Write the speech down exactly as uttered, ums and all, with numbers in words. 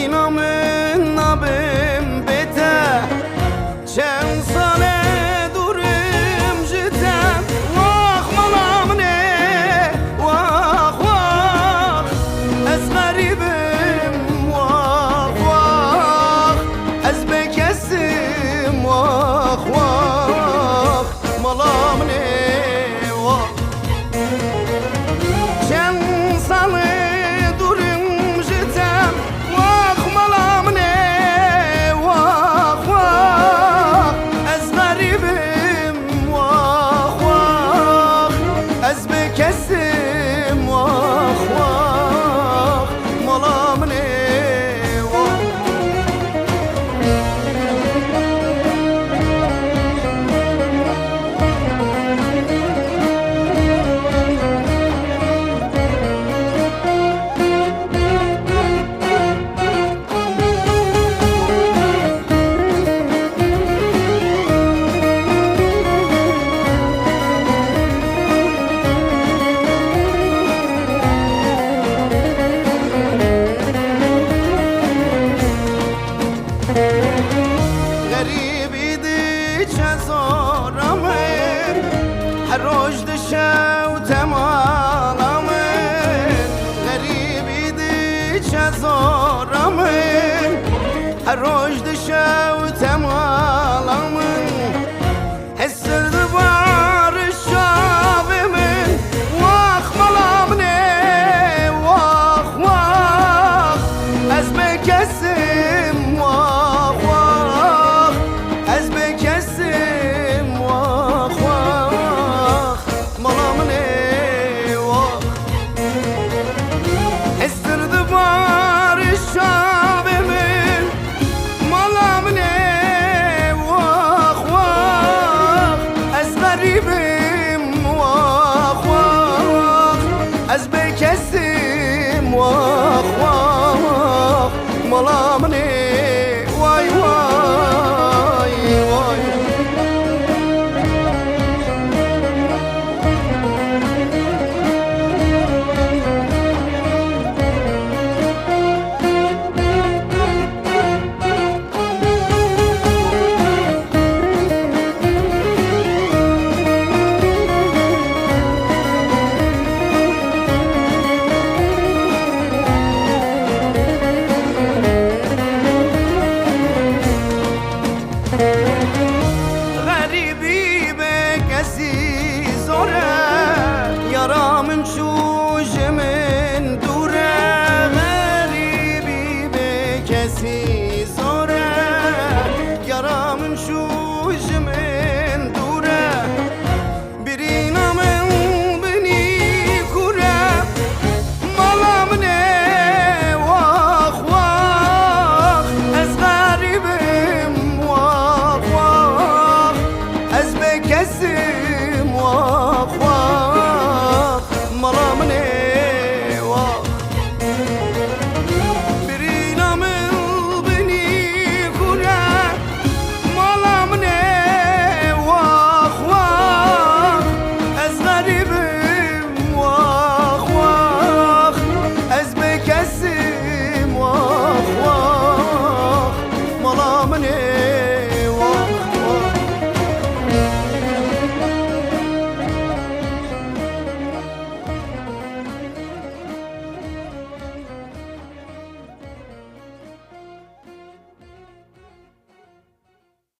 Îna min nabim bê te. Çend sal e dûrim ji te. Wax mala min e, wax, wax. Ez xerîb im, wax, wax. Ez bêkes im, wax, wax. Mala min ê, wa. Çend sal e dûr im ji te, wax mala min ê, wax, wax. Ez xerîb im, wax, wax. Ez bêkes im, wax, wax. Mala min ê, wax. Xerîbî diçe zora min, her roj dişewte mala min. Xerîbî diçe zora min, her roj dişewte mala min. Hesir dibare çavê min, wax mala min ê, wax, wax. Ez bêkes im, wax, wax. Ez bêkes im, wax, wax. Mala min ê, wax. Hesir dibare çavê min, mala min ê, wax, wax. Ez xerîb im, wax, wax. Ez bêkes im, wax, wax. Mala